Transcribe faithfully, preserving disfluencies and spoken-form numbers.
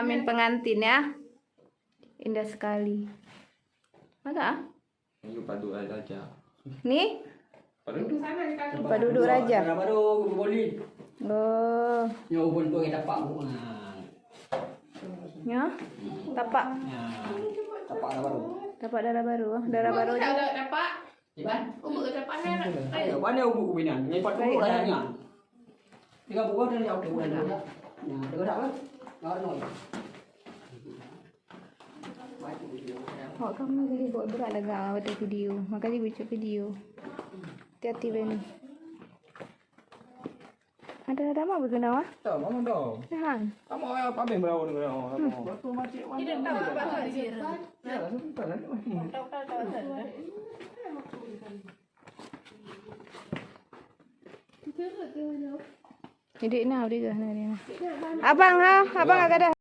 Amin pengantin ya. Indah sekali. Maka ah? Ini padu raja. Ni? Padu duduk sana, kita tempat duduk raja. Dara baru, Guru Boli. Oh. Nyoe ubun tu kita pak. Nah. Ya? Tapak. Nah. Tapak dara baru. Tapak dara baru. Dara baru je. Ada tapak. Iban? Ubuk ke tapak ni? Ayo, mana ubuk binan? Ni pat ubuk raja nya. Tiga buah dari aku. Nah, tiga dah kan? Nah, no. Awak kamu jadi buat berat dah gak ada video. Makanya buat video. Hati-hati Beni. Ada ada mah betul nama? Tak, mama dah. Jangan. Kamu apa habis berapa dengan orang? Waktu macam mana? Tidak tahu apa tu. Ya, sebentar lagi. Jadi nah, udah dah, nah, nah. Abang ha, abang agak dah.